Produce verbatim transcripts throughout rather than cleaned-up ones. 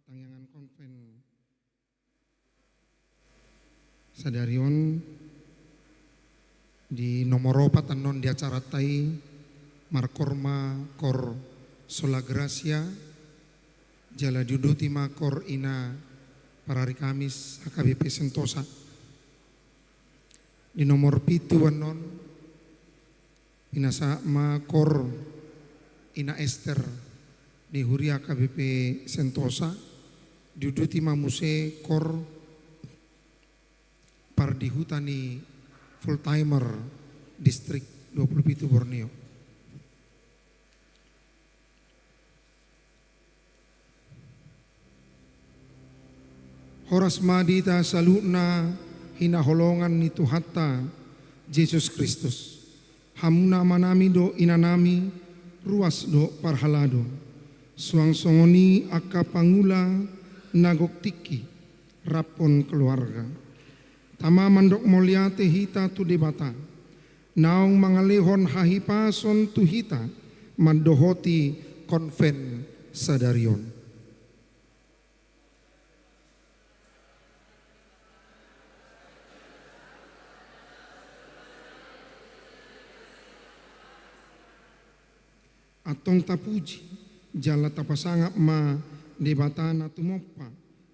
Tangiangan Konven sadari on, di nomor opat annon di acaranta i, markoor ma koor Sola Gratia, jala diuduti ma koor ina parari Kamis H K B P Sentosa. Di nomor pitu annon, pinasahat ma koor ina Ester ni huria H K B P Sentosa, diuduti ma muse koor pardihuta ni full timer distrik dua pulu pitu Borneo. Horas ma di hita saluhutna hinaholongan ni Tuhanta Jesus Kristus. Hamuna amanami dohot inanami, ruas dohot parhalado. Suang songon i angka pangula na gok tingki, raphon keluarga. Tama mandok mauliate hita tu Debata, naung mangalehon hahipason tu hita mandohoti konven sadari on. Antong tapuji jala tapasangap ma Debata na tumompa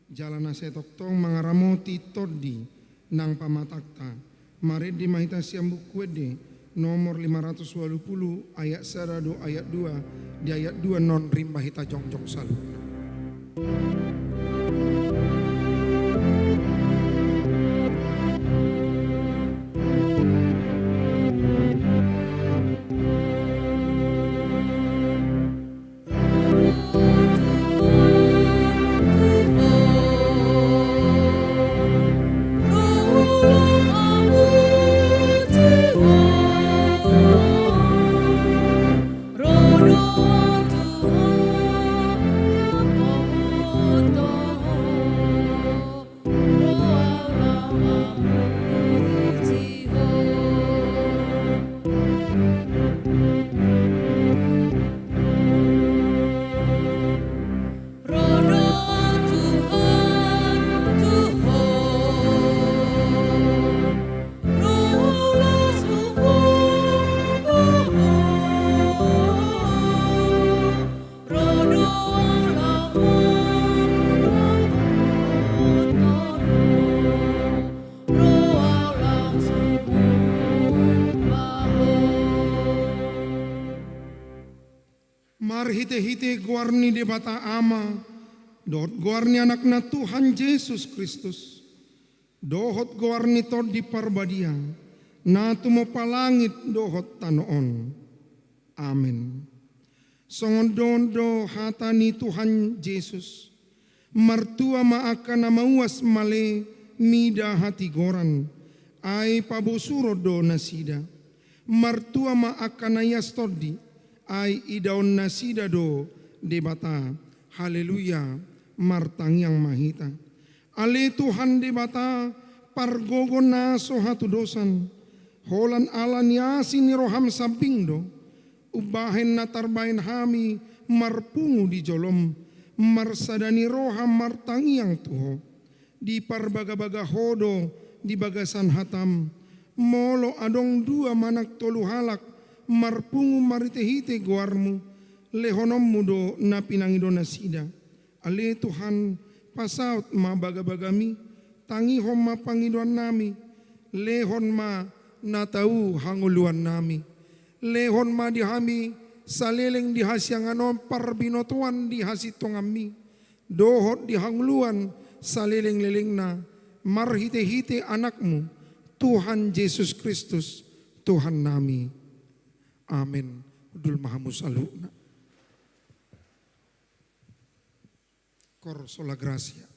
jala na sai tongtong mangaramoti tondi nang pamatangta. Marende ma hita sian Buku Ende nomor lima ratus ualu pulu, ayat sada dohot ayat dua. Di ayat dua annon rim ma hita jongjong saluhutna. Marhitehite goar ni Debata Ama, dohot goar ni Anakna Tuhan Jesus Kristus, dohot goar ni Tondi Parbadia, na tumompa langit dohot tano on. Amen. Songon on do hata ni Tuhan Jesus: Martua ma angka na mauas male mida hatigoran, ai pabosuron do nasida. Martua ma angka na ias tondi, ai idaon nasida do Debata. Haleluya. Martangiang ma hita. Ale Tuhan Debata, pargogo na so hatudosan, holan ala ni asi ni roham sambing do umbahen na tarbahen hami marpungu di jolom, marsada ni roha martangiang tu Ho. Diparbagabaga Ho do di bagasan hatam, molo adong dua manang tolu halak marpungu marhitehite goarmu, lehononmu do na pinangido nasida. Ale Tuhan, pasaut ma bagabagami, tangihon ma pangidoannami, lehon ma na tau hangoluannami. Lehon ma di hami saleleng di hasiangan on parbinotoan di hasintonganmi, dohot di hangoluan salelenglelengna, marhitehite Anakmu, Tuhan Jesus Kristus, Tuhannami. Amen. Hundul ma hamu saluhutna. Koor Sola Gratia.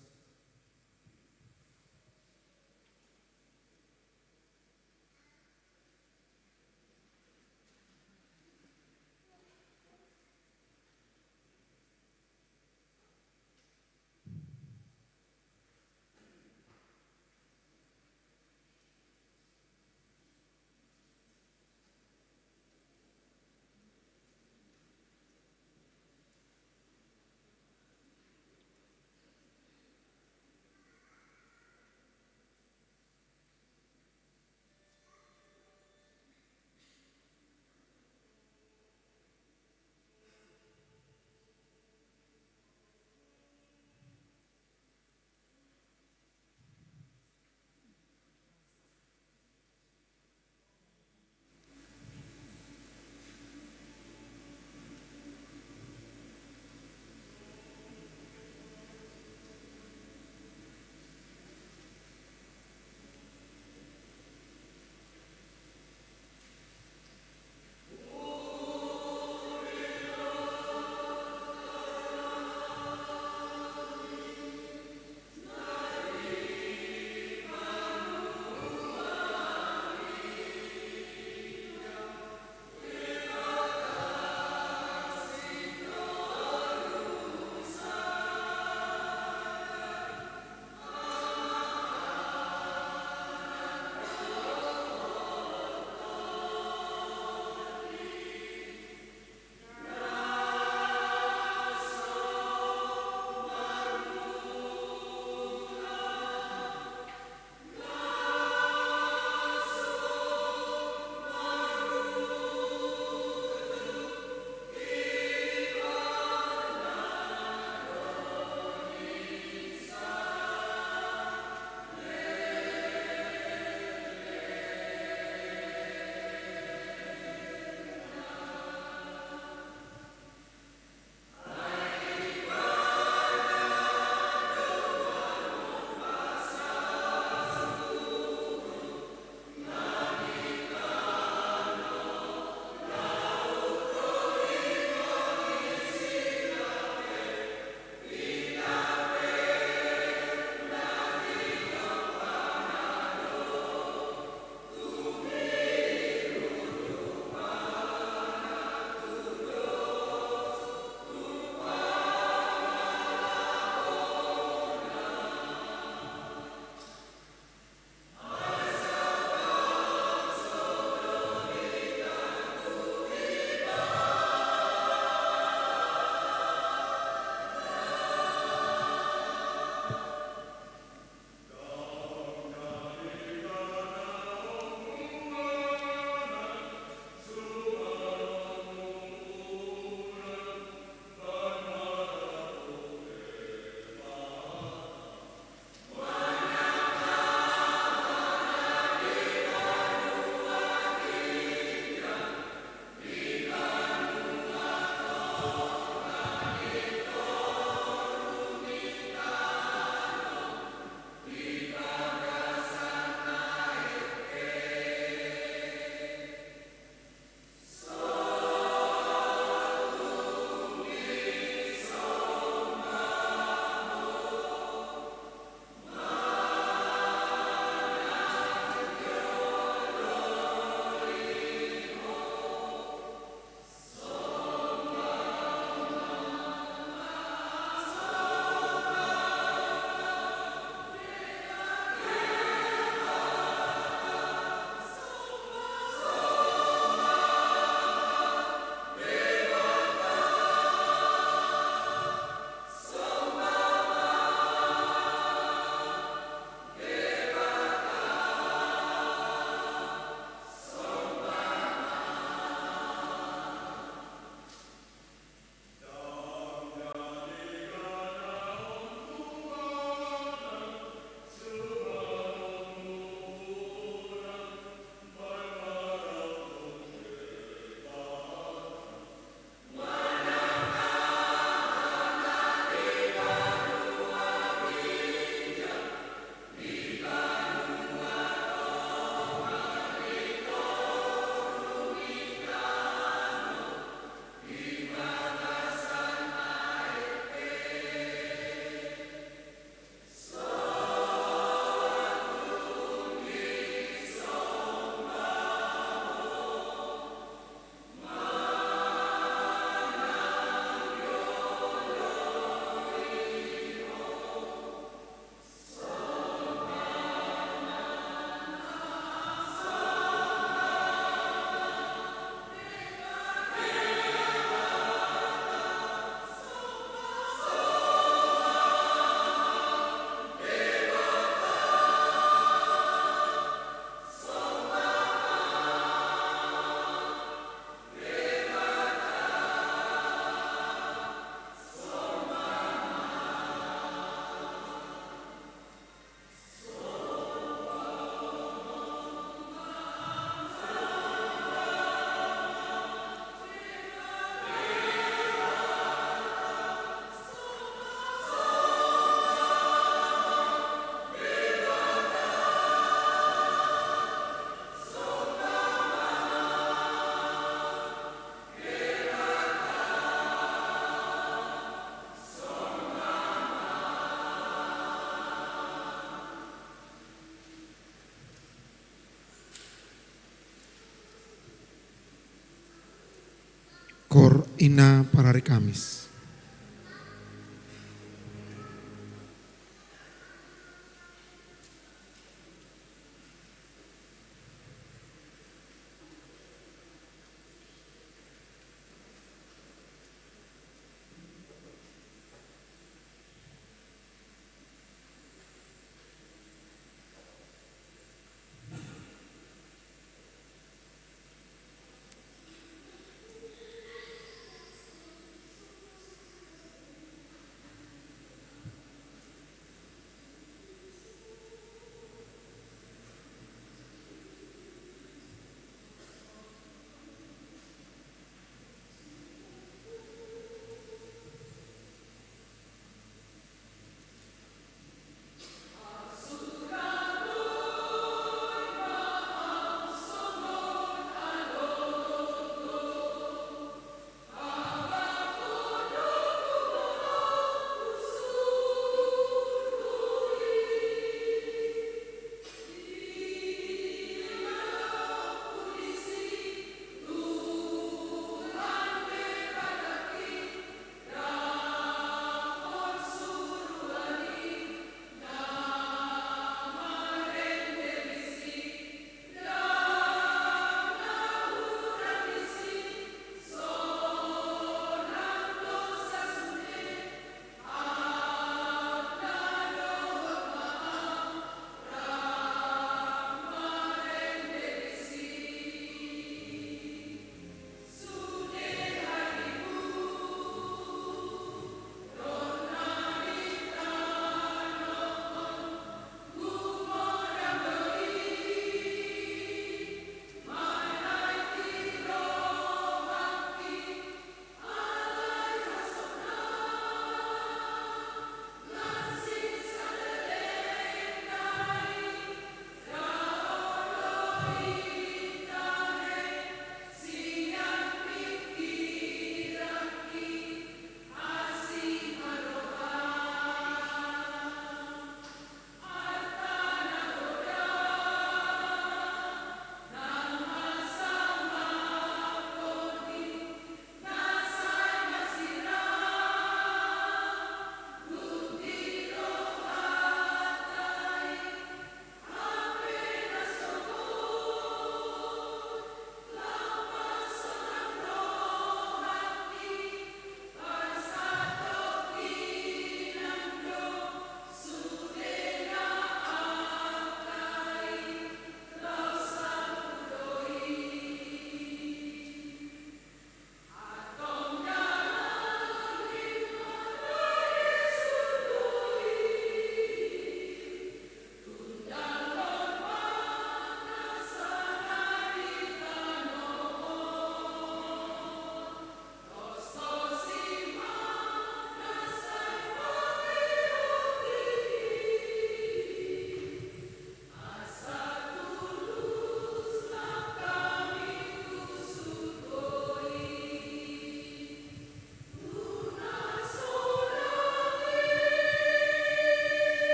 Hor ina parari Kamis.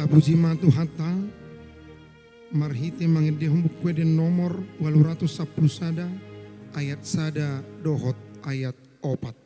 Tapuji ma Tuhanta, marhite mangendehon Buku Ende nomor ualu ratus sampulu sada, ayat sada dohot ayat opat.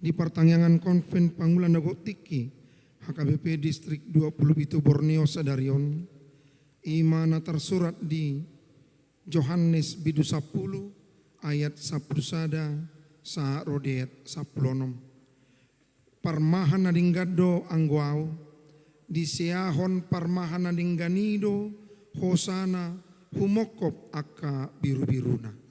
Di partangiangan Konven Pangula na gok tingki H K B P Distrik dua pulu pitu Borneo sadari on, i ma na tarsurat di Johannes bindu sampulu ayat sampulu sada sahat ro di ayat sampulu onom. Parmahan na denggan do anggo ahu, diseahon parmahan na denggan i do hosana humongkop angka birubiruna.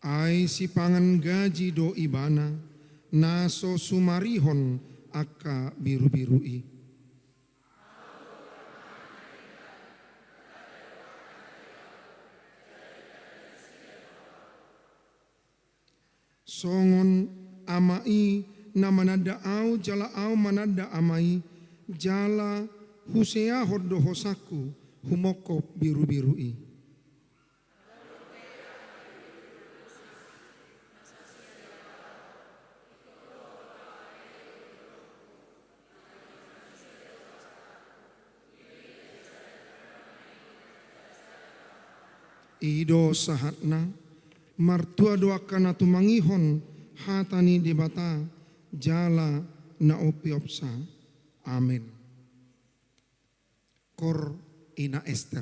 Ai sipangan gaji do ibana, na so sumarihon angka birubiru i. Songon Ama i na mananda ahu jala ahu mananda Ama i, jala huseahon do hosangku humongkop birubiru i. I do sahatna. Martua do angka na tumangihon hata ni Debata jala na umpeopsa. Amen. Kor ina Ester.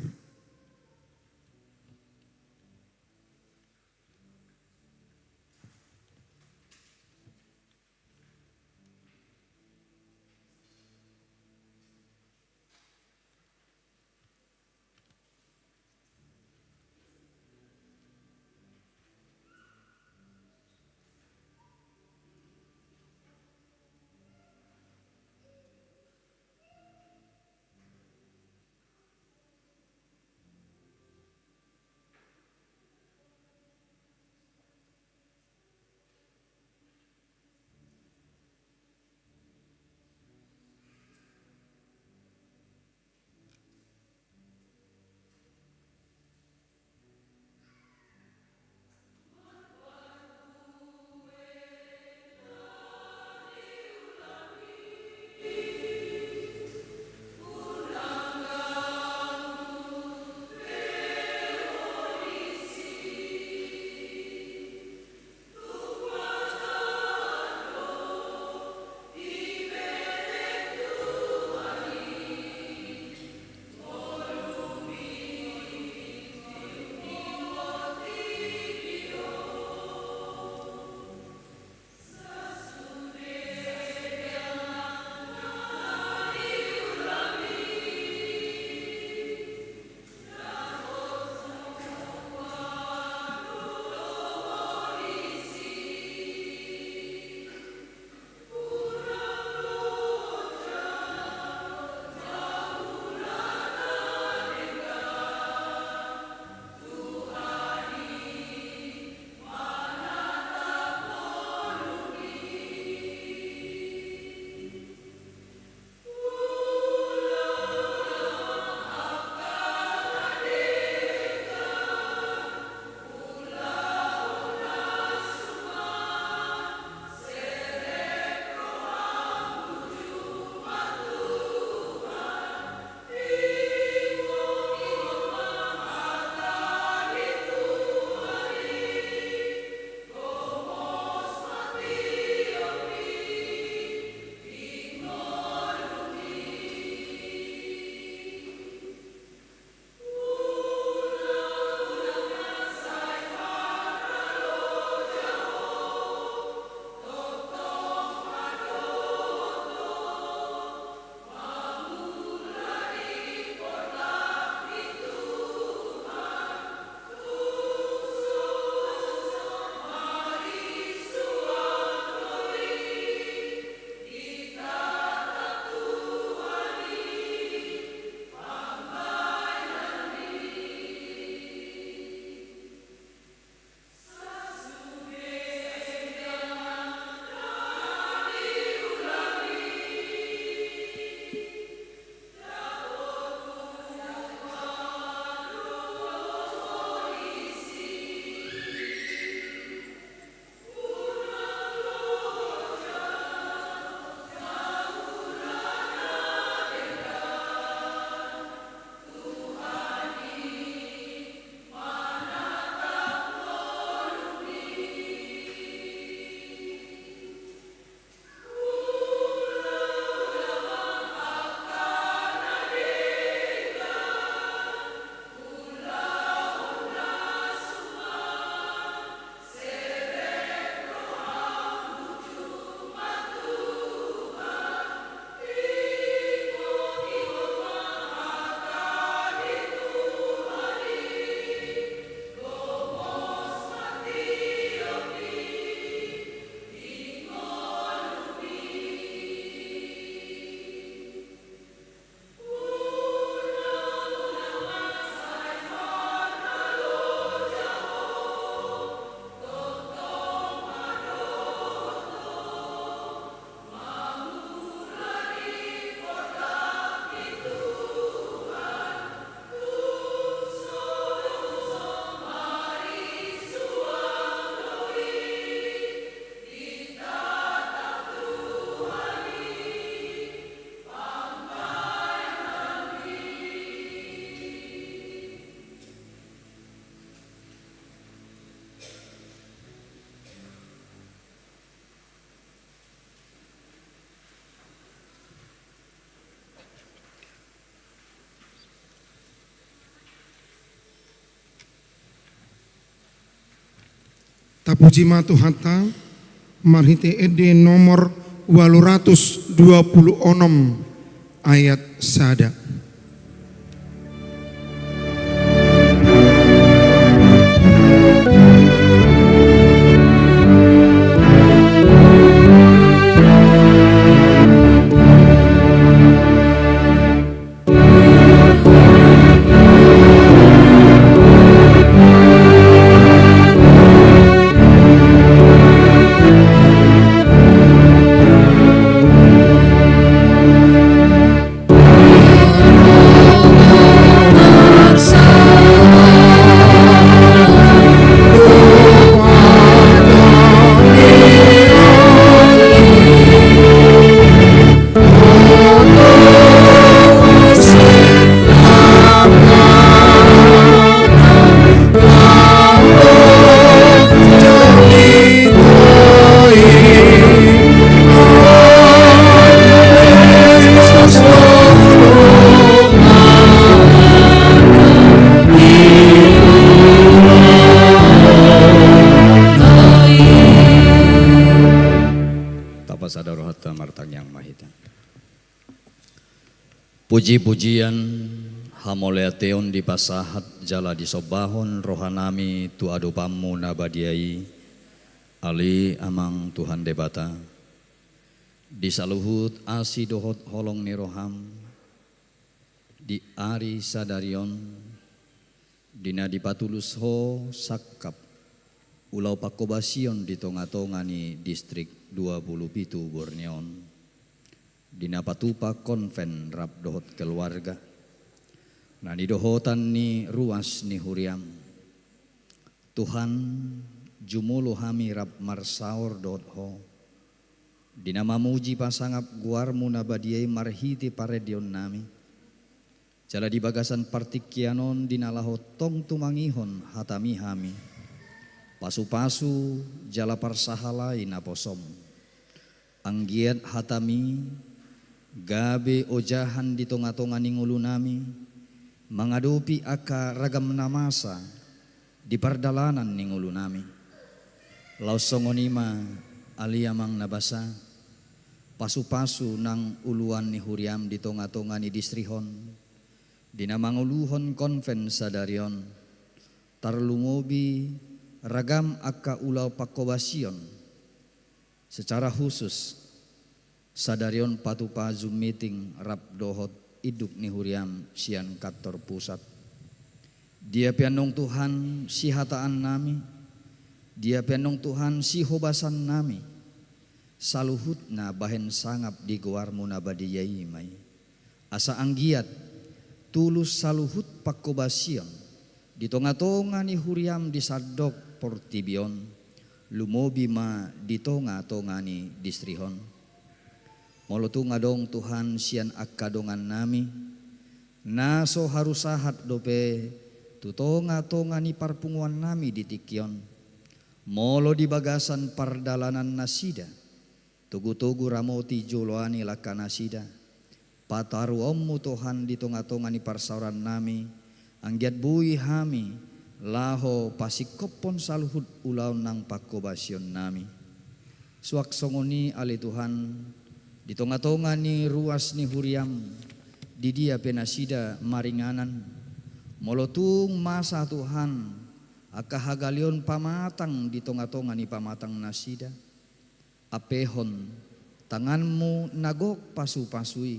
Tapuji ma Tuhanta, marhite ende nomor ualu ratus dua pulu onom ayat sada. Tapasada rohanta, martangiang ma hita. Puji-pujian, hamauliateon dipasahat jala disombahon rohanami tu adopanmu na badia i, ale Amang Tuhan Debata. Di saluhut asi dohot holong ni roham, di ari sadari on, di na dipatulus ho sangkap ulaon pangkobasion di tonga-tonga ni distrik dua pulu pitu Borneo on, di na patupa konven rap dohot keluarga na nidohotan ni ruas ni huriam. Tuhan, jumolo hami rap marsaor dohot ho, di na mamuji pasangap goarmu na badia i marhite parendeonnami. Jala di bagasan partingkian on di na laho tong tumangihon hatami hami, pasu-pasu jala parsahalai naposom. Anggiat hatami gabe ojahan di tonga-tonga ni ngolunami, mangadopi angka ragam na masa di pardalanan ni ngolunami. Laos songon i ma, ale Amang na basa, pasu-pasu nang uluan ni huriam di tonga-tonga ni distrik on, di na manguluhon konven sadari on, tarlumobi ragam angka ulaon pangkobasion. Secara khusus, sadari on patupa Zoom meeting rap dohot induk ni huriam sian kantor pusat. Dia pe annon Tuhan sihataannami, dia pe annon Tuhan sihobasannami, saluhutna bahen sangap di goarmu na badia i ma i. Asa anggiat tulus saluhut pangkobasion di tonga-tonga ni huriam di sandok portibi on, lumobi ma di tonga-tonga ni distrik on. Molo tung adong Tuhan sian angka dongannami na so haru sahat dope tu tonga-tonga ni parpunguannami di tingki on, molo di bagasan pardalanan nasida, togu-togu ramoti joloan ni langka nasida, pataruonmu Tuhan di tonga-tonga ni parsaorannami, anggiat boi hami laho pasingkophon saluhut ulaon nang pangkobasionnami. Suang songon i ale Tuhan, di tonga-tonga ni ruas ni huriam, di dia pe nasida maringanan, molo tung masa Tuhan, angka hagaleon pamatang di tonga-tonga ni pamatang nasida, ampehon tanganmu na gok pasu-pasu i,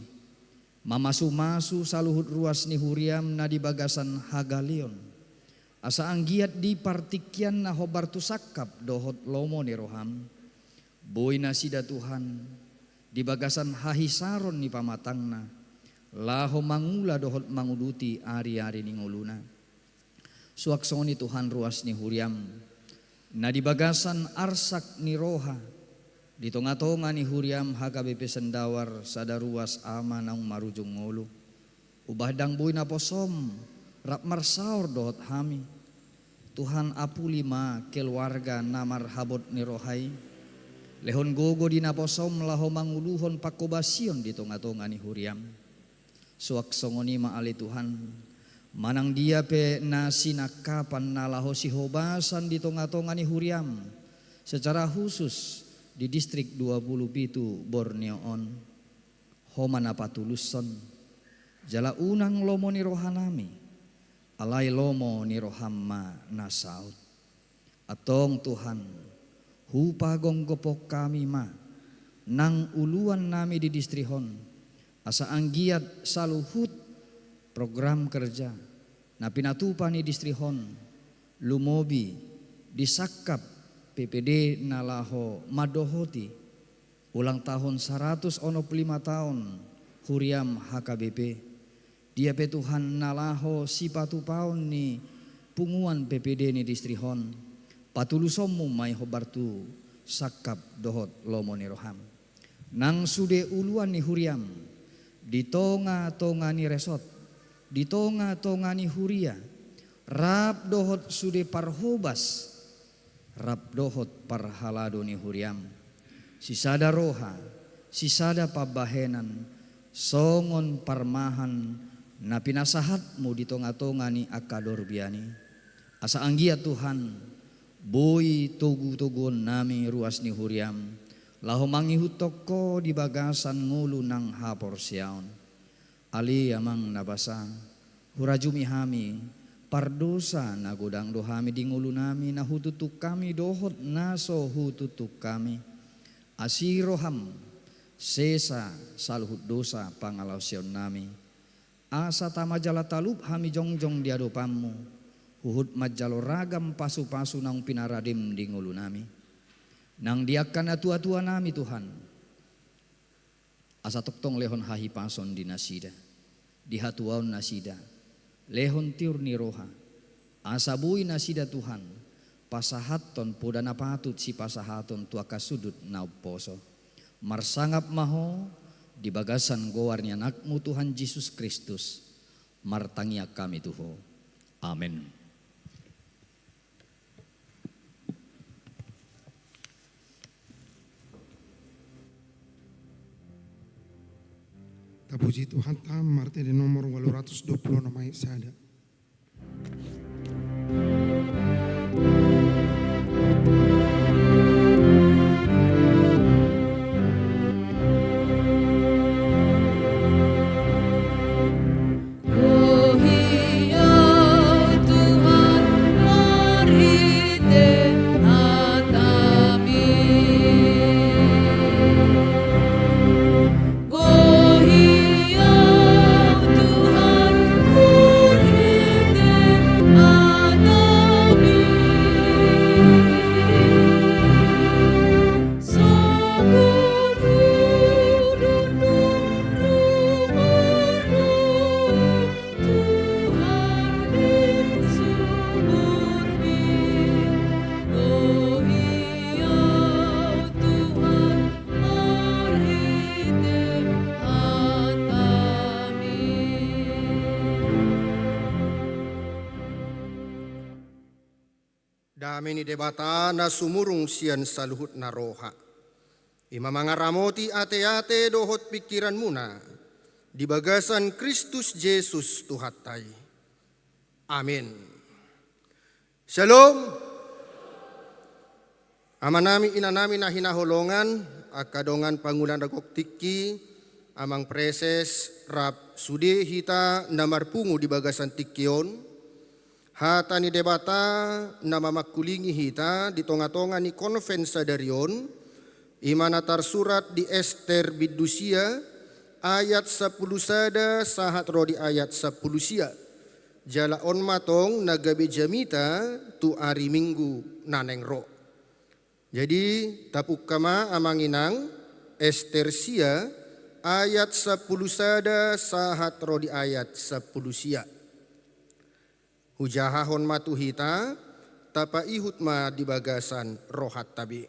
mamasu-masu saluhut ruas ni huriam na di bagasan hagaleon. Asa anggiat di partingkian na hombar tu sangkap dohot lomo ni roham, boi nasida Tuhan, di bagasan hahisaron ni pamatangna, laho mangula dohot manguduti ari-ari ni ngoluna. Suang songon i Tuhan ruas ni huriam, na di bagasan arsak ni roha, di tonga-tonga ni huriam H K B P Sendawar sada ruas ama naung marujung ngolu. Umbahen ndang boi naposom rap marsaor dohot hami. Tuhan, apuli ma keluarga na marhabot ni roha i. Lehon gogo di naposom laho manguluhon pangkobasion di tonga-tonga ni huriam. Suang songon i ma ale Tuhan, manang dia pe na sinangkapan na laho sihobasan di tonga-tonga ni huriam, Secara khusus di distrik dua puluh pitu Borneo on, Ho ma na patulushon, jala unang lomo ni rohanami, alai lomo ni roham ma na saut. Antong Tuhan, hupagophop hami ma nang uluan nami di distrik on, asa anggiat saluhut program kerja na pinatupa ni distrik on, lumobi di sangkap P P D na laho mandohoti ulang tahun saratus onom pulu lima taon huriam H K B P. Dia pe Tuhan na laho sipatupaon ni punguan P P D ni distrik on, patulushonmu ma i hombar tu sangkap dohot lomo ni roham. Nang sude uluan ni huriam, di tongatonga ni resort, di tongatonga ni huria, rap dohot sude parhobas, rap dohot parhalado ni huriam, sisada roha, sisada pambahenan, songon parmahan na pinasahatmu di tongatonga ni angka dorbian i. Asa anggiat Tuhan, boi togutoguonnami ruas ni huriam, laho mangihuthon Ho di bagasan ngolu nang haporseaon. Ale Amang na basa, hurajumi hami, pardosa na godang do hami di ngolunami na hutuntun hami dohot na so hutuntun hami. Asi roham, sesa saluhut dosa pangalaoseonnami. Asa tama jala talup hami jongjong di adopanmu, huhut manjalo ragam pasupasu naung pinaradem di ngolunami. Nang di angka natuatuanami Tuhan, asa tongtong lehon hahipason di nasida, di hatuaon nasida, lehon tiur ni roha, asa boi nasida Tuhan, pasahathon poda na patut sipasahaton tu angka sundut na umposo. Marsangap ma Ho, di bagasan goar ni Anakmu Tuhan Jesus Kristus, martangiang hami tu Ho. Amen. Tapuji Tuhanta, martiri nomor walu ratus dua pulu onom ayat sada. Dame ni Debata na sumurung sian saluhutna roha, i ma mangaramoti ateate dohot pingkiranmuna di bagasan Kristus Jesus Tuhanta i. Amen. Shalom. Amanami, inanami na hinaholongan, angka dongan pangula na gok tingki, amang preses, rap sude hita na marpungu di bagasan tingki on. Hata ni Debata na mamangkulingi hita di tongatonga ni konven sadari on, i ma na tarsurat di Ester bindu sia, ayat sampulu sada sahat ro di ayat sampulu sia. Jala on ma tong na gabe jamita tu ari Minggu na naeng ro. Jadi, tapungka ma amang inang, Ester sia, ayat sampulu sada sahat ro di ayat sampulu sia. Hujahahon ma tu hita, tapaihut ma di bagasan rohanta be.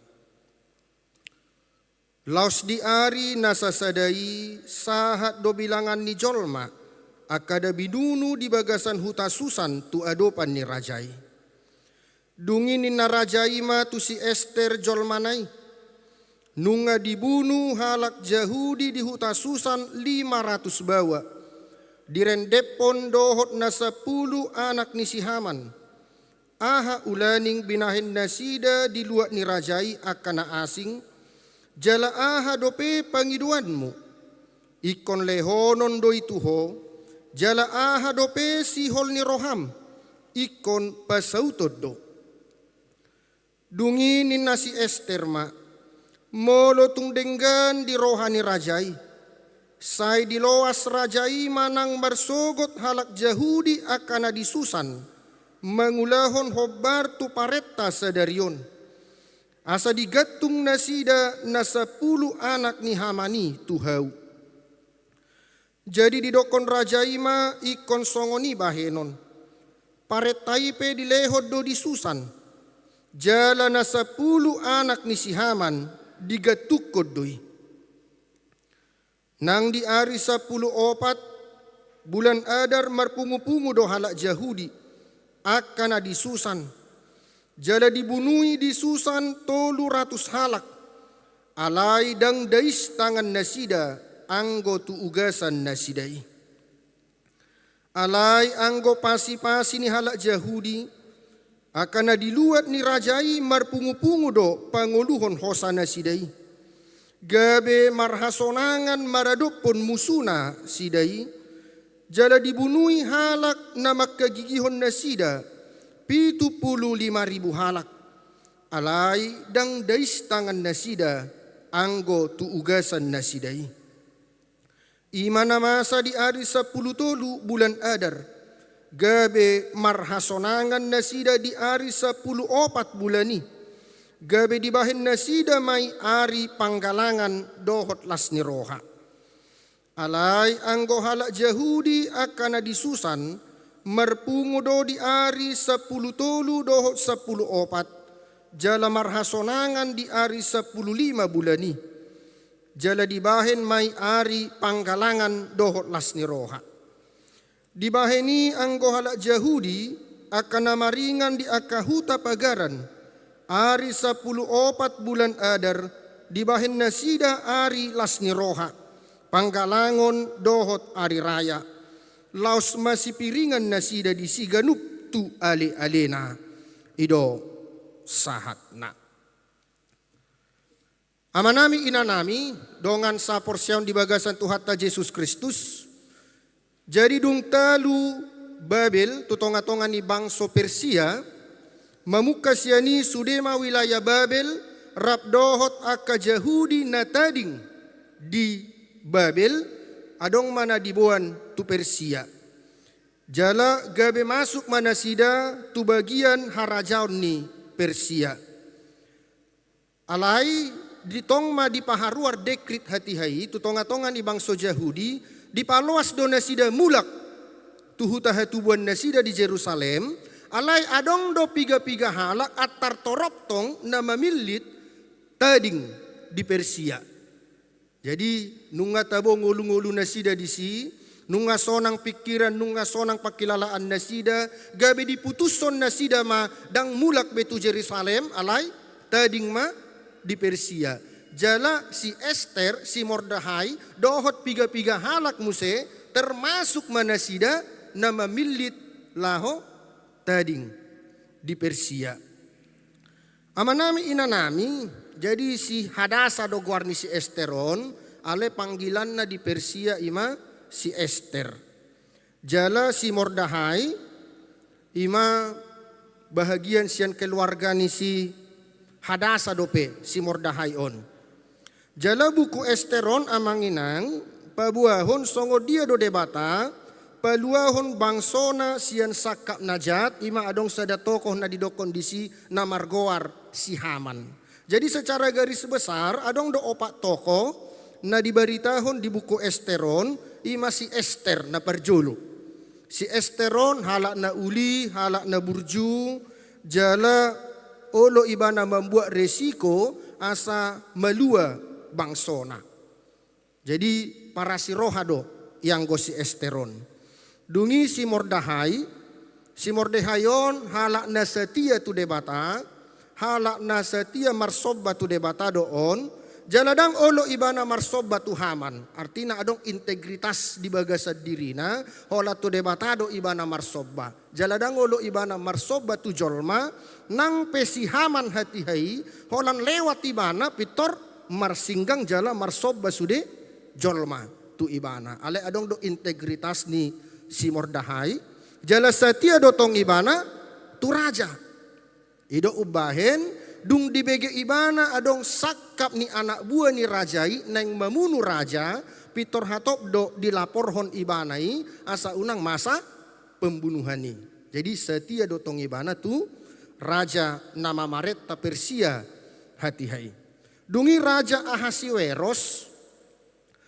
Laos di ari na sasada i sahat do bilangan ni jolma angka na binunu di bagasan huta Susan tu adopan ni raja i. Dung i ninna raja i ma tu si Ester jolmana i: Nunga dibunu halak Jahudi di huta Susan lima ratus baoa, direndephon dohot na sampulu anak ni si Haman. Aha ulaning binahen nasida di luat ni raja i angka na asing, jala aha dope pangidoanmu? Ingkon lehonon do i tu ho, jala aha dope sihol ni roham, ingkon pasauton do. Dung i ninna si Ester ma: Molo tung denggan di roha ni raja i, sai diloas raja i ma nang marsogot halak Jahudi angka na di Susan, mangulahon hombar tu parenta sadari on, asa digantung nasida na sampulu anak ni Haman i tu hau. Jadi didokkon raja i ma ingkon songon i bahenon. Parenta i pe dilehon do di Susan, jala na sampulu anak ni si Haman digantungkon do i. Nang di ari sampulu opat bulan Adar marpungupungu do halak Jahudi, angka na di Susan. Jala dibunui di Susan tolu ratus halak, alai ndang dais tangan nasida anggo tu ugasan nasida i. Alai anggo pasipasi ni halak Jahudi, angka na di luat ni raja i marpungupungu do pangoluhon hosa nasida i. Gabe marhasonangan maradophon musuna sida i, jala dibunui halak na mangkagigihon nasida, pitu pulu lima ribu halak. Alai ndang dais tangan nasida anggo tu ugasan nasida i. I ma na masa di ari sampulu tolu bulan Adar, gabe marhasonangan nasida di ari sampulu opat bulan i, gabe dibahen nasida ma i ari panggalangan dohot las ni roha. Alai anggo halak Jahudi angka na di Susan, marpungu do di ari sampulu tolu dohot sampulu opat, jala marhasonangan di ari sampulu lima bulan i, jala dibahen ma i ari panggalangan dohot las ni roha. Dibahen i anggo halak Jahudi angka na maringan di angka huta pagaran, ari sampulu opat bulan Adar, dibahen nasida ari las ni roha, panggalangon dohot ari raya. Laos masipiringan nasida disi ganup tu alealena. I do sahatna. Amanami, inanami, dongan saporseaon di bagasan Tuhanta Jesus Kristus, jadi dung talu Babel tu tongatonga ni bangso Persia, mamungka sian i sude ma wilayah Babel, rap dohot angka Jahudi na tading di Babel, adong ma na diboan tu Persia. Jala gabe masuk ma nasida tu bagian harajaon ni Persia. Alai ditong ma dipaharuar dekrit hatiha i tu tongatonga ni bangso Jahudi, dipaloas do nasida mulak tu huta hatubuan nasida di Jerusalem, alai adong do pigapiga halak antar torop tong na mamillit tading di Persia. Jadi, nunga tabo ngolungolu nasida disi, nunga sonang pingkiran, nunga sonang pangkilalaan nasida, gabe diputushon nasida ma ndang mulak be tu Jerusalem, alai tading ma di Persia. Jala si Ester, si Mordahai, dohot pigapiga halak muse, termasuk ma nasida na mamillit laho tading di Persia. Amanami, inanami, jadi si Hadasa do goar ni si Ester on, alai panggilanna di Persia i ma si Ester. Jala si Mordahai, i ma bahagian sian keluarga ni si Hadasa dope si Mordahai on. Jala buku Ester on, amang inang, paboahon songon dia do Debata paluahon bangsona sian sangkap na jat, i ma adong sada tokoh na didokkon disi na margoar si Haman. Jadi, secara garis besar, adong do opat tokoh na dibaritahon di buku Ester on, i ma si Ester na parjolo. Si Ester on halak na uli, halak na burju, jala olo ibana mambuat resiko asa malua bangsona. Jadi, parasi roha do ianggo si Ester on. Dung i si Mordahai, si Mordahai on halak na satia tu Debata, halak na satia marsomba tu Debata do on, Jala ndang olo ibana marsomba tu Haman, artina adong integritas di bagasan dirina, holan tu Debata do ibana marsomba. Jala ndang olo ibana marsomba tu jolma, nang pe si Haman hatiha i, holan lewat ibana pintor marsinggang jala marsomba sude jolma tu ibana. Alai adong do integritas ni si Mordahai, jala satia do tong ibana tu raja. I do umbahen, dung dibege ibana adong sangkap ni anak buah ni raja i naeng mamunu raja, pintor hatop do dilaporhon ibana i, asa unang masa pembunuhan i. Jadi satia do tong ibana tu raja na mamarenta Persia hatiha i. Dung i raja Ahasiweros,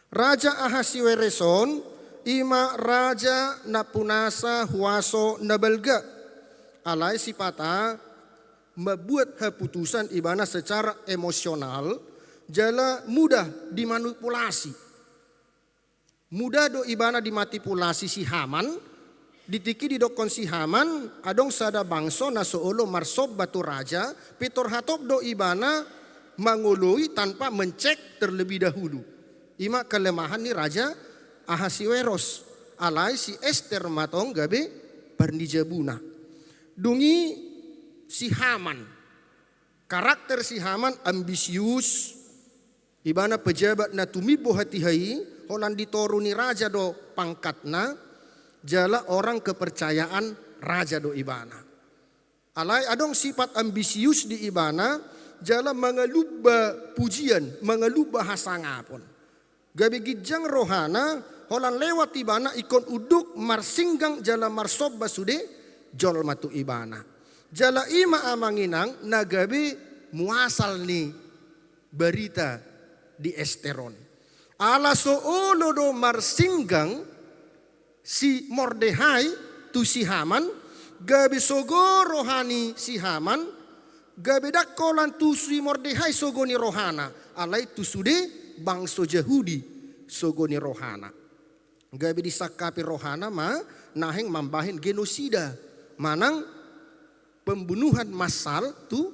raja Ahasiweros on, i ma raja na punasa huaso na balga. Alai sipata mambuat haputusan ibana secara emosional, jala mudah dimanipulasi. Mudah do ibana dimanipulasi si Haman. Di tingki didokkon si Haman, adong sada bangso na so olo marsomba tu raja, pintor hatop do ibana mangoloi tanpa mencek terlebih dahulu. I ma kelemahan ni raja Ahasiweros. Alai si Ester ma tong gabe parnijabuna. Dung i si Haman. Karakter si Haman ambisius, ibana pejabat na tumimbo hatiha i, holan di toru ni raja do pangkatna, jala orang kepercayaan raja do ibana. Alai adong sipat ambisius di ibana, jala mangalumba pujian, mangalumba hasangapon. Gabe ginjang rohana, holan lewat ibana ingkon unduk marsinggang jala marsomba sude jolma tu ibana. Jala i ma amang inang na gabe muasal ni barita di Ester on. Ala so olo do marsinggang si Mordehai tu si Haman, gabe sogo roha ni si Haman, gabe ndang holan tu si Mordehai sogo ni rohana, alai tu sude bangso Jahudi sogo ni rohana. Gabe disangkapi rohana ma naeng mambahen genosida, manang pembunuhan massal tu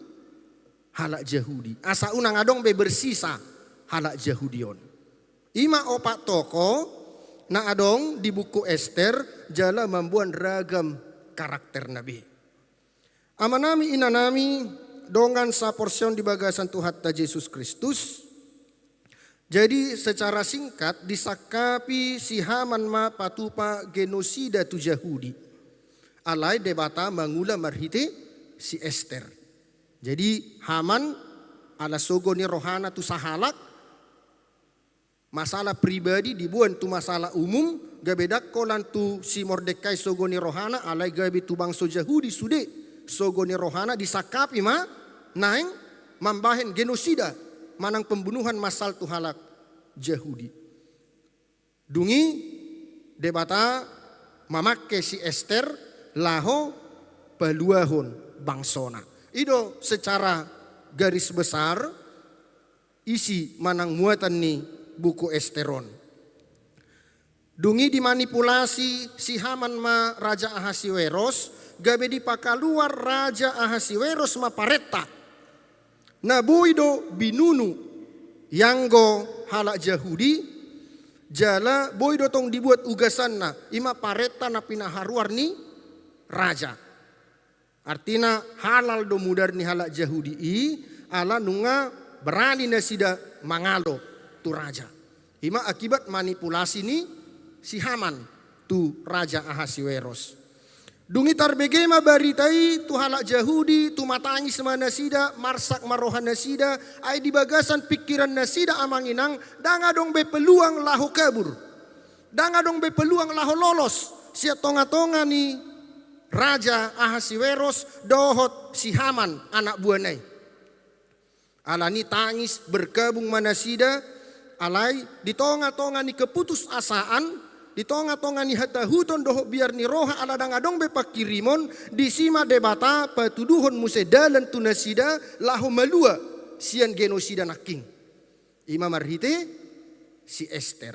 halak Jahudi. Asa unang adong be bersisa halak Jahudi on. I ma opat tokoh na adong di buku Ester jala mamboan ragam karakterna be. Amanami, inanami, dongan saporseaon di bagasan Tuhanta Jesus Kristus. Jadi secara singkat disangkapi si Haman ma patupa genosida tu Jahudi. Alai Debata mangula marhite si Ester. Jadi Haman ala sogo ni rohana tu sahalak, masalah pribadi diboan tu masalah umum, gabe ndang holan tu si Mordehai sogo ni rohana, alai gabe tu bangso Jahudi sude sogo ni rohana, disangkapi ma naeng mambahen genosida manang pembunuhan massal tu halak Jahudi. Dung i Debata mamangke si Ester laho paluahon bangsona. I do secara garis besar isi manang muatan ni buku Ester on. Dung i dimanipulasi si Haman ma raja Ahasiweros, gabe dipakaluar raja Ahasiweros ma parenta. Na boi do binunu ianggo halak Jahudi, jala boi do tong dibuat ugasanna, i ma parenta na pinaharuar ni raja. Artina halal do mudar ni halak Jahudi i, ala nunga berani nasida mangalo tu raja. I ma akibat manipulasi ni si Haman tu raja Ahasiweros. Dung i tarbege ma barita i tu halak Jahudi, tumatangis ma nasida, marsak ma roha nasida, ai di bagasan pingkiran nasida amang inang, ndang adong be peluang laho kabur. Ndang adong be peluang laho lolos sian tonga-tonga ni raja Ahasiweros dohot si Haman anak buana i. Alani tangis berkabung ma nasida, alai di tonga-tonga ni keputusasaan, di tonga-tonga ni hatahuton dohot biar ni roha ala ndang adong be pangkirimon, disi ma Debata patuduhon muse dalan tu nasida laho malua sian genosida nangkin. I ma marhite si Ester.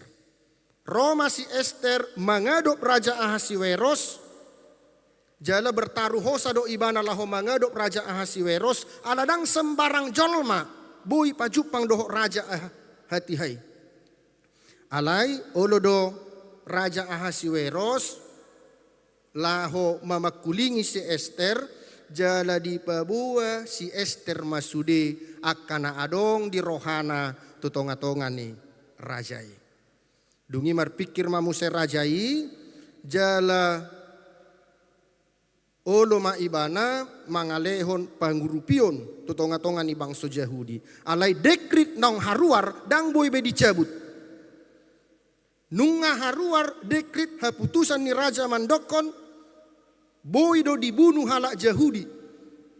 Ro ma si Ester mangadop raja Ahasiweros, jala bertaruh hosa do ibana laho mangadop raja Ahasiweros, ala ndang sembarang jolma boi pajumpang dohot raja Aha-, hatiha i. Alai olo do raja Ahasiweros laho mamangkulingi si Ester, jala dipaboa si Ester ma sude angka na adong di rohana tu tongatonga ni raja i. Dung i marpingkir ma muse raja i, jala olo ma ibana mangalehon pangurupion tu tongatonga ni bangso Jahudi. Alai dekrit naung haruar ndang boi be dicabut. Nunga haruar dekrit, haputusan ni raja mandokkon boi do dibunu halak Jahudi.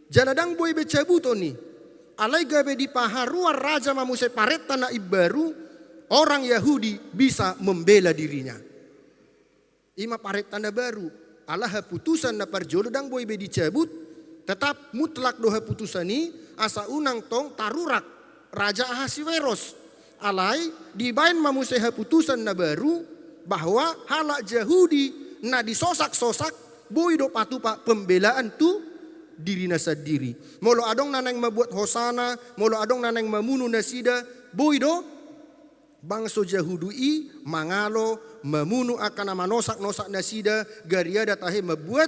Jala ndang boi be cabuton i. Alai gabe dipaharuar raja ma muse parenta na imbaru, orang Yahudi bisa membela dirinya. I ma parenta na baru. Ala haputusan na parjolo ndang boi be dicabut, tetap mutlak do haputusan i, asa unang tong tarurak raja Ahasiweros. Alai dibaen ma muse haputusan na baru, bahwa halak Jahudi na disosaksosak boi do patupa pembelaan tu dirina sandiri. Molo adong na naeng mambuat hosana, molo adong na naeng mamunu nasida, boi do bangso Jahudi i mangalo, mamunu angka na manosaknosak nasida, gariada tahe mambuat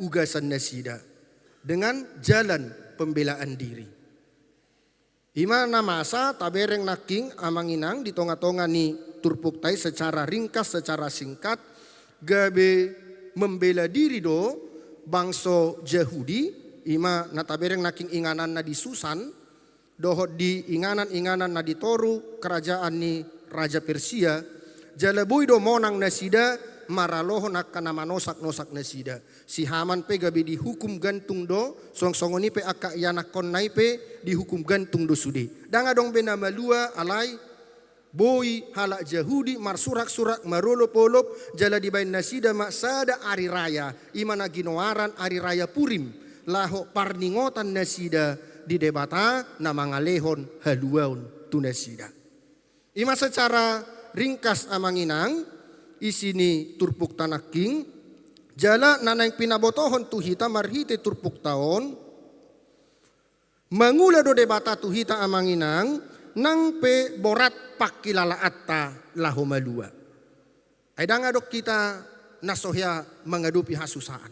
ugasan nasida dengan jalan pembelaan diri. I ma na masa tabereng nangkin amang inang di tongatonga ni turpukta i secara ringkas, secara singkat, gabe membela diri do bangso Jahudi, i ma na tabereng nangkin ingananna di Susan, dohot di inganan-inganan na di toru kerajaan ni raja Persia, jala boi do monang nasida maralohon angka na manosaknosak nasida. Si Haman pe gabe dihukum gantung do, suang songon i pe angka ianakkonna i pe dihukum gantung do sude. Ndang adong be na malua, alai boi halak Jahudi marsuraksurak, marolopolop, jala dibaen nasida ma sada ari raya, i ma na ginoaran ari raya Purim, laho parningotan nasida di Debata na mangalehon haluaon tu nasida. I ma secara ringkas amang inang isi ni turpukta nangkin. Jala na naeng pinabotohon tu hita marhite turpukta on, mangula do Debata tu hita amang inang, nang pe borat pangkilalaanta laho malua. Ai ndang adong hita na so hea mangadopi hasusaan.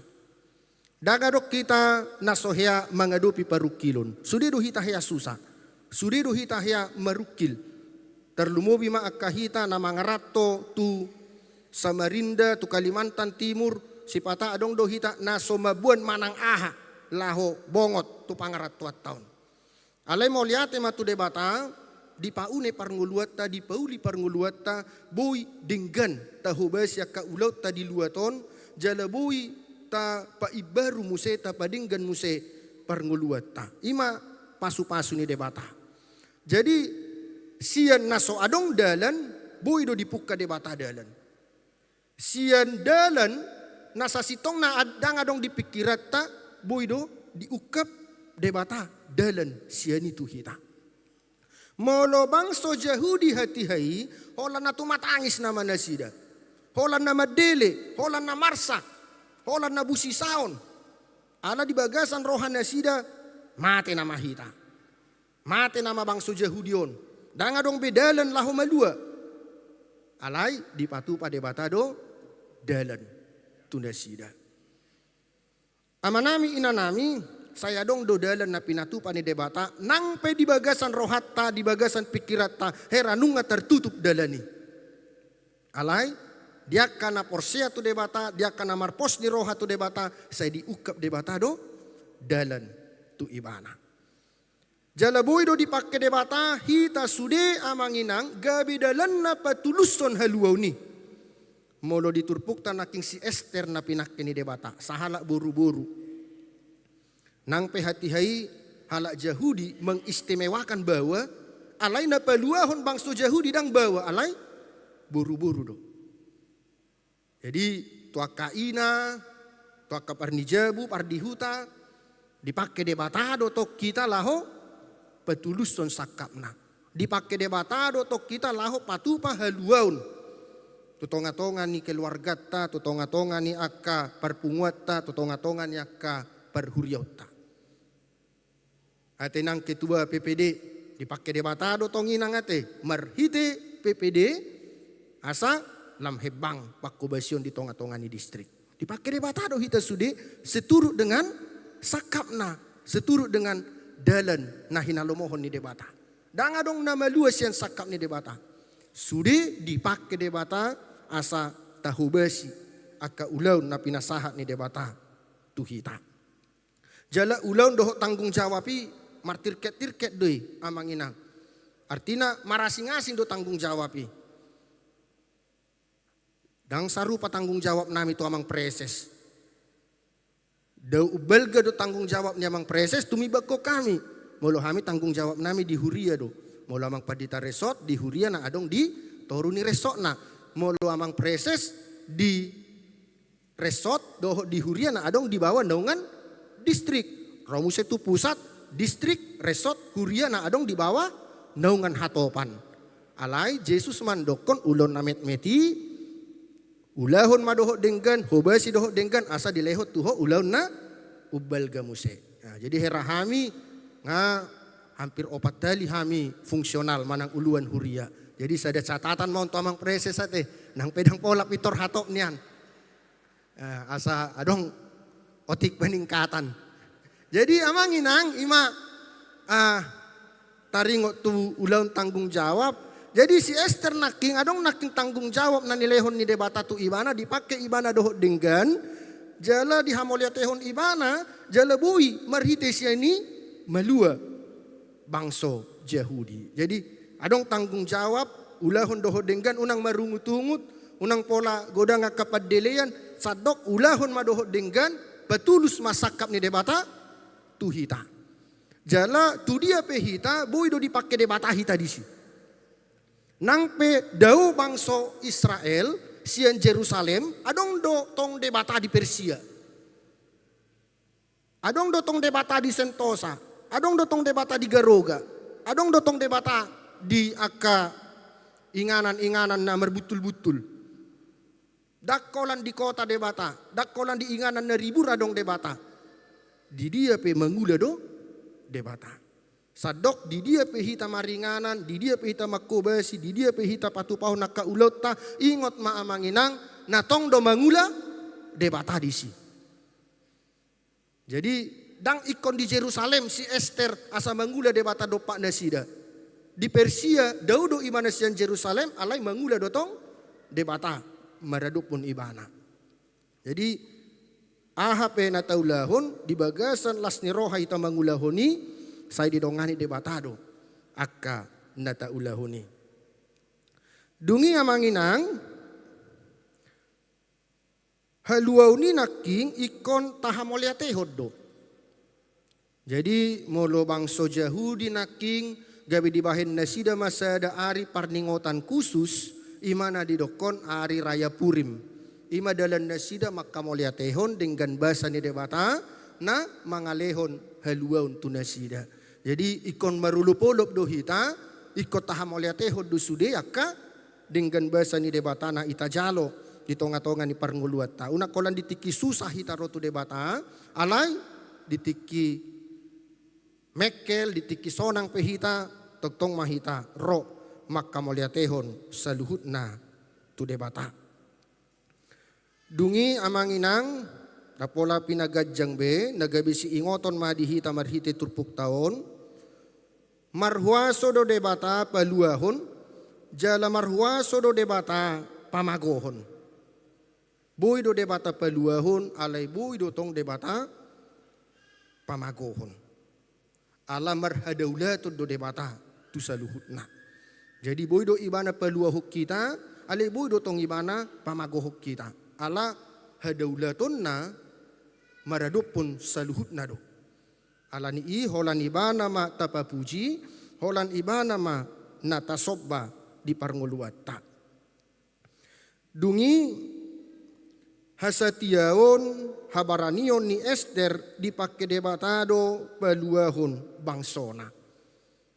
Ndang adong hita na so hea mangadopi parungkilon. Sude do hita hea susa. Sude do hita hea marungkil. Tarlumobi ma angka hita na mangaranto tu Samarinda, tu Kalimantan Timur, sipata adong do hita na so mamboan manang aha laho bongot tu pangarantoanta on. Alai mauliate ma tu Debata, dipaune parngoluanta, dipauli parngoluanta, boi denggan tahobasi angka ulaonta di luat on, jala boi tapaimbaru muse, tapadenggan muse parngoluanta. I ma pasupasu ni Debata. Jadi, sian na so adong dalan, boi do dipungka Debata dalan. Sian dalan na sasintongna ad-, ndang adong di pingkiranta, boi do diungkap Debata dalan sian i tu hita. Molo bangso Jahudi hatiha i, holan na tumatangis nama nasida. Holan na mandele, holan na marsak, holan na busisaon. Ala di bagasan roha nasida, mate nama hita. Mate nama bangso Jahudi on. Ndang adong be dalan laho malua. Alai dipatupa Debata do dalan tu nasida. Amanami, inanami, sai adong do dalan na pinatupa ni Debata, nang pe di bagasan rohanta, di bagasan pingkiranta, hera nunga tartutup dalan i. Alai, di angka na porsea tu Debata, di angka na marpos ni roha tu Debata, sai diungkap Debata do dalan tu ibana. Jala boi do dipangke Debata hita sude amang inang gabe dalanna patulushon haluaon i. Molo di turpukta nangkin si Ester na pinangke ni Debata, sahalak boruboru. Nang pe hatiha i halak Jahudi mengistimewakan baoa, alai na paluahon bangso Jahudi ndang baoa, alai boruboru do. Jadi, tu angka ina, tu angka parnijabu, pardihuta, dipangke Debata do tong hita laho patulushon sangkapna. Dipangke Debata do tong hita laho patupa haluaon. Tu tongatonga ni keluarganta, tu tongatonga ni angka parpunguanta, tu tongatonga ni angka parhuriaonta. Ate nang ketua P P D, Dipangke Debata do tong i nang ate marhite P P D, asa lam hembang pangkobasion di tonga-tonga ni distrik. Dipangke Debata do hita sude seturut dengan sangkapna, seturut dengan dalan na hinalomohon ni Debata. Ndang adong na malua sian sangkap ni Debata. Sude dipangke Debata asa tahobasi angka ulaon na pinasahat ni Debata tu hita. Jala ulaon dohot tanggung jawab i martirket-tirket do i, amang inang. Artina marasing-asing do tanggung jawab i. Ndang sarupa tanggung jawab nami tu amang preses. Dao umbalga do tanggung jawab ni amang preses tumibangkon hami. Molo hami tanggung jawab nami di huria do. Molo amang pandita resort di huria na adong di toru ni resortna. Molo amang preses di resort dohot di huria na adong di bawah naungan distrik. Ro muse tu pusat, distrik, resort, huria na adong di bawah naungan hatopan. Alai Jesus mandokkon ulaon na metmet i, ulahon ma dohot denggan, hobasi dohot denggan, asa dilehon tu ho ulaon na umbalga muse. Nah, jadi hera hami nga hampir opat hali hami fungsional manang uluan huria. Jadi sada catatan ma on tu amang preses ate, nang pe ndang pola pintor hatop nian. Eh, asa adong otik peningkatan. Jadi amang inang ima, ah, taringot tu ulaon tanggung jawab. Jadi si Ester nangkin adong nangkin tanggung jawab na nilehon ni Debata tu ibana, dipangke ibana dohot denggan, jala dihamauliatehon ibana, jala boi marhite sian i malua bangso Jahudi. Jadi adong tanggung jawab, ulahon dohot denggan, unang marungut-ungut, unang pola godang angka pandelean, sandok ulahon ma dohot denggan, patulus ma sangkap ni Debata tu hita. Jala tu dia pe hita boi do dipangke Debata hita disi. Nang pe dao bangso Israel sian Jerusalem, adong do tong debata di Persia. Adong do tong debata di Sentosa, adong do tong debata di Garoga, adong do tong debata di angka inganan-inganan na marbuntul-buntul. Ndang holan di kota debata, ndang holan di inganan na ribur adong debata. Di dia pe mangula do Debata. Sandok di dia pe hita maringanan, di dia pe hita mangkobasi, di dia pe hita patupahon angka ulaonta, ingot ma amang inang, na tong do mangula Debata disi. Jadi ndang ingkon di Jerusalem si Ester asa mangula Debata dompak nasida. Di Persia dao do ibana sian Jerusalem, alai mangula do tong Debata maradophon ibana. Jadi aha pe na taulahon di bagasan las ni roha hita mangulahon i, sai didongani Debata do angka na taulahon i. Dung i amang inang, haluaon i nangkin ingkon tahamauliatehon do. Jadi molo bangso Jahudi nangkin gabe dibahen nasida ma sada ari parningotan khusus, ima na didokkon ari raya Purim. Ima dalan nasida manghamauliatehon denggan basa ni Debata na mangalehon haluaon tu nasida. Jadi ingkon marolop-olop do hita, ingkon tahamauliatehon do sude angka denggan basa ni Debata na hita jalo di tonga-tonga ni parngoluanta. Unang holan di tingki susah hita ro tu Debata, alai di tingki mengkel, di tingki sonang pe hita, tongtong ma hita ro manghamauliatehon saluhutna tu Debata. Dung i amang inang, na pola pinaganjang be, na gabe siingoton ma di hita marhite turpukta on, marhuaso do Debata paluahon, jala marhuaso do Debata pamagohon. Boi do Debata paluahon, alai boi do tong Debata pamagohon. Ala marhadaulaton do Debata tu saluhutna. Jadi boi do ibana paluahon hita, alai boi do tong ibana pamagohon hita. Ala hadaulatonna maradophon saluhutna do. Ala ni i holan ibana ma tapapuji, holan ibana ma na tasomba di parngoluanta. Dung i hasatiaon, habaranion ni Ester dipangke Debata do paluahon bangsona.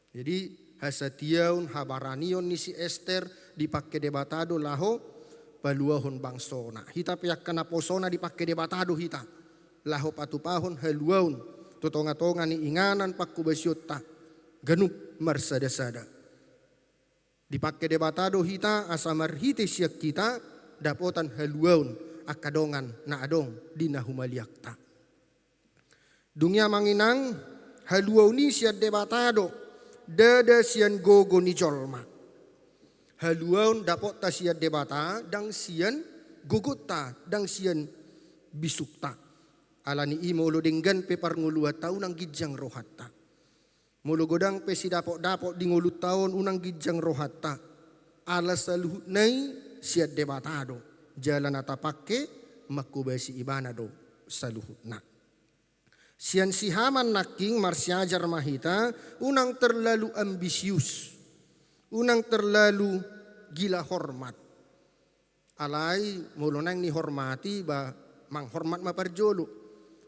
Jadi hasatiaon, habaranion ni si Ester dipangke Debata do laho paluahon bangsona. Hita pe angka naposona dipangke Debata do hita laho patupahon haluaon tu tonga-tonga ni inganan pangkobasionta. ganup marsada-sada. Dipangke Debata do hita asa marhite sian hita dapotan haluaon angka dongan na adong di na humaliangta. Dung i amang inang, haluaon i sian Debata do, ndada sian gogo ni jolma. Haluaon dapotta sian Debata, ndang sian gogonta, ndang sian bisukta. Alani i molo denggan pe parngoluanta unang ginjang rohanta. Molo godang pe sidapot-dapot di ngolunta on unang ginjang rohanta. Ala saluhutna i sian Debata do. Jala na tapangke manghobasi Ibana do saluhutna. Sian si Haman nangkin marsiajar ma hita, unang terlalu ambisius, unang terlalu gila hormat. Alai molo naeng dihormati, ba manghormat ma parjolo.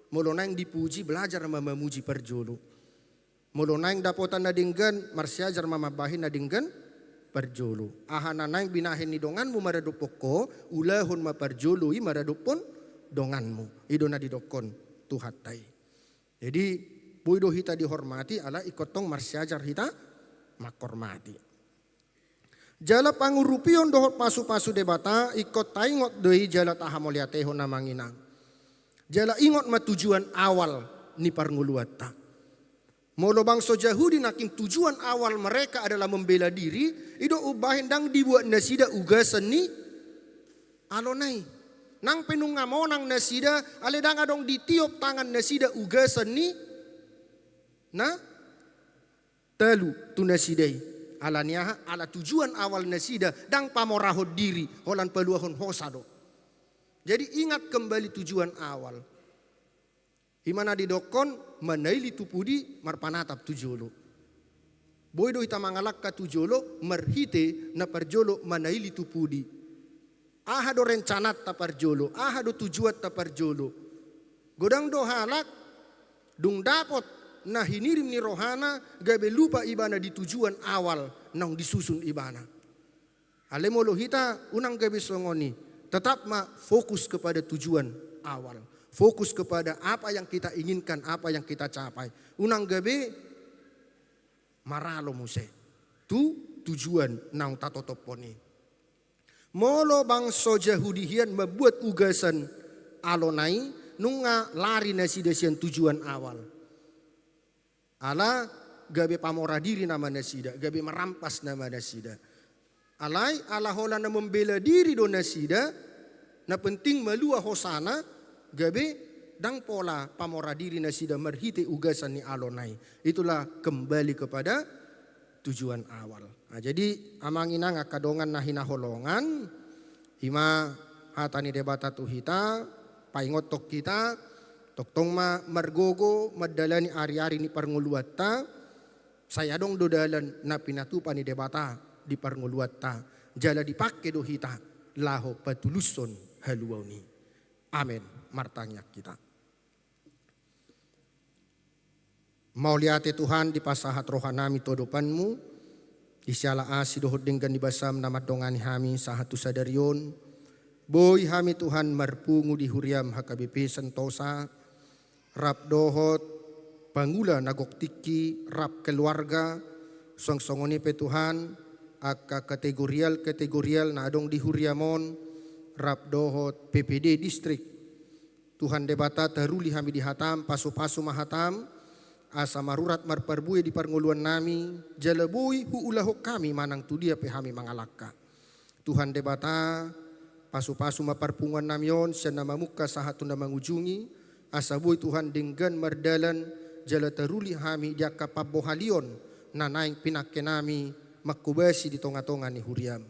Molo naeng dipuji, belajar ma mamuji parjolo. Molo naeng dapotan na denggan, marsiajar ma mambahen na denggan parjolo. Aha na naeng binahen ni donganmu maradophon ho, ulahon ma parjolo i maradophon donganmu. I do na didokkon Tuhanta i. Jadi, boi do hita dihormati, ala ingkon tong marsiajar hita manghormati. Jala pangurupion dohot pasu-pasu Debata, ingkon taingot do i jala tahamauliatehon amang inang. Jala ingot ma tujuan awal ni parngoluanta. Molo bangso Jahudi nangkin tujuan awal mereka adalah membela diri, i do umbahen ndang dibuat nasida ugasan ni alona i. Nang pe nunga monang nasida, alai ndang adong ditiop tangan nasida ugasan ni na talu tu nasida i. Ala ni aha? Ala tujuan awal nasida ndang pamorahon diri, holan paluahon hosa do. Jadi ingat kembali tujuan awal. I ma na didokkon, manaili tu pudi marpanatap tu jolo. Boi do hita mangalangka tu jolo marhite na parjolo manaili tu pudi. Aha do rencananta parjolo, aha do tujuanta parjolo. Godang do halak, dung dapot na hinirim ni rohana, gabe lupa ibana di tujuan awal naung disusun ibana. Alai molo hita unang gabe songon i, tetap ma fokus kepada tujuan awal. Fokus kepada apa yang kita inginkan, apa yang kita capai. Unang gabe maralo muse tu tujuan naung tatotophon i. Molo bangso Jahudi hian mambuat ugasan alona i, nunga lari nasida sian tujuan awal. Ala gabe pamora diri nama nasida, gabe marampas nama nasida. Alai ala holan na membela diri do nasida, na penting malua hosana, gabe ndang pola pamora diri nasida marhite ugasan ni alona i. Itulah kembali kepada tujuan awal. Nah, jadi amang inang angka dongan na hinaholongan, i ma hata ni Debata tu hita, paingothon hita, tongtong ma margogo mandalani ari-ari ni parngoluanta, sai adong do dalan na pinatupa ni Debata di parngoluanta, jala dipangke do hita laho patulushon haluaon i. Amen. Martangiang hita. Mauliate Tuhan, dipasahat rohanami tu adopanmu, di siala asi dohot denggan ni basam na mandongani hami sahat tu sadari on. Boi hami Tuhan marpungu di huriam H K B P Sentosa, rap dohot pangula na gok tingki, rap keluarga, suang songon i pe Tuhan, angka kategorial-kategorial na adong di huriam on, rap dohot P P D distrik. Tuhan Debata, taruli hami di hatam, pasu-pasu ma hatam, asa marurat marparbue di parngoluannami, jala boi huulahon hami manang tu dia pe hami mangalangka. Tuhan Debata, pasu-pasu ma parpunguannami on, sian na mamungka sahat tu na mangujungi, asa boi Tuhan denggan mardalan, jala taruli hami di angka pambohalion, na naeng pinangkenami manghobasi di tonga-tonga ni huriam.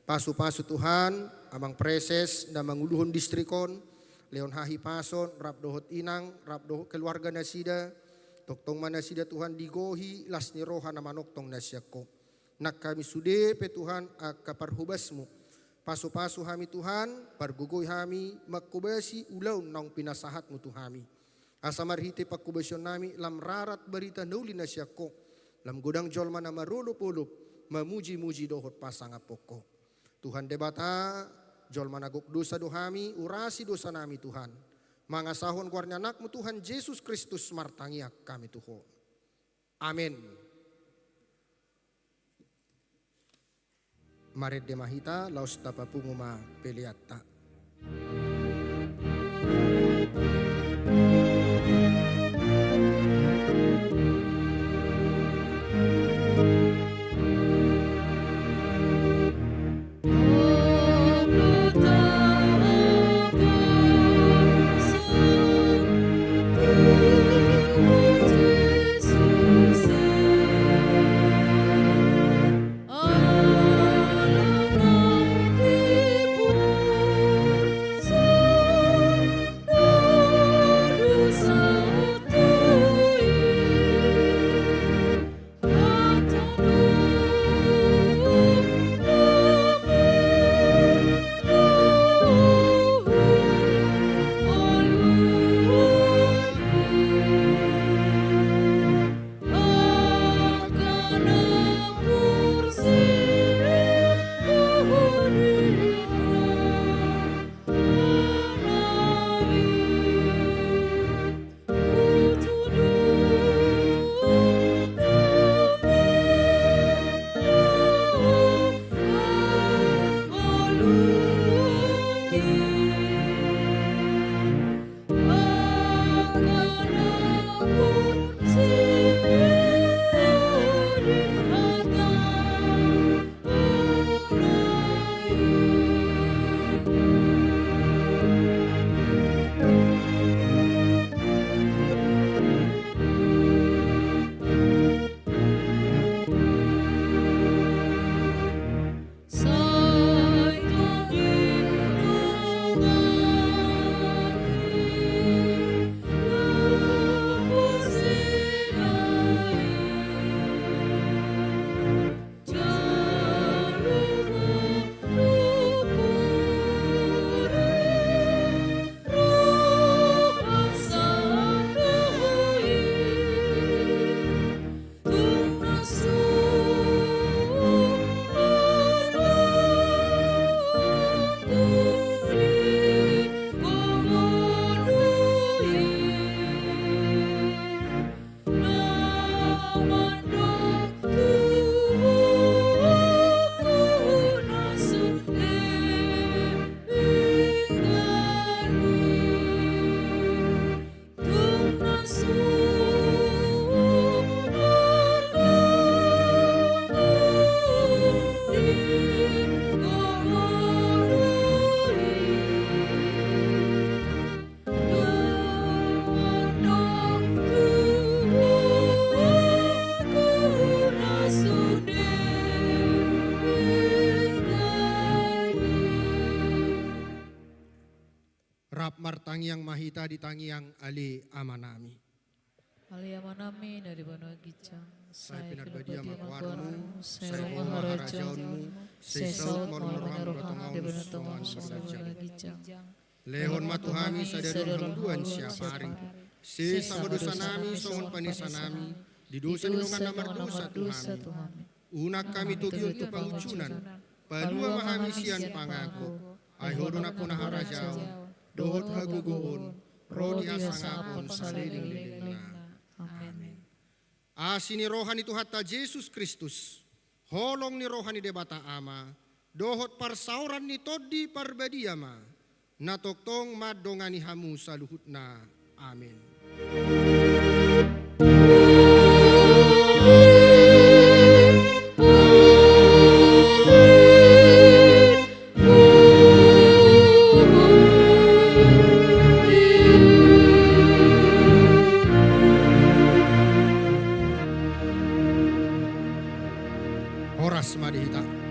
Pasu-pasu Tuhan, amang preses, na manguluhon distrik on, lehon hahipason, rap dohot inang, rap dohot keluarga nasida, tongtong ma nasida Tuhan digohi, las ni roha na manongtong na sian Ho. Nang hami sude pe Tuhan, angka parhobasmu. Pasu-pasu hami Tuhan, pargogoi hami, manghobasi ulaon naung pinasahatmu tu hami. Asa marhite panghobasionnami, lam rarat barita na uli na sian Ho, lam godang jolma na marolop-olop, mamuji-muji dohot pasangaphon Ho. Tuhan Debata, jolma na gok dosa do hami, urasi dosanami Tuhan. Mangasahon goar ni Anakmu Tuhan Jesus Kristus martangiang hami tu Ho. Amen. Marende ma hita, laos tapapungu ma peleanta. Rap martangiang ma hita di tangiang Ale Amanami. Ale Amanami na di banua ginjang, sai pinarbadia ma goarmu, sai ro ma harajaonmu, sai saut ma lomo ni roham di banua tonga on songon na di banua ginjang. Lehon ma tu hami sadari on hangoluan siapari. Sesa ma dosanami songon panesanami di dosa ni dongan na mardosa tu hami. Unang hami togihon tu pangunjunan. Palua ma hami sian pangago. Ai Ho do nampuna harajaon dohot hagogoon ro di hasangapon salelenglelengna. Amen. Asi ni roha ni Tuhanta Jesus Kristus, holong ni roha ni Debata Ama, dohot parsaoran ni Tondi Parbadia ma na tongtong mandongani hamu saluhutna. Amen. Horas ma di hita.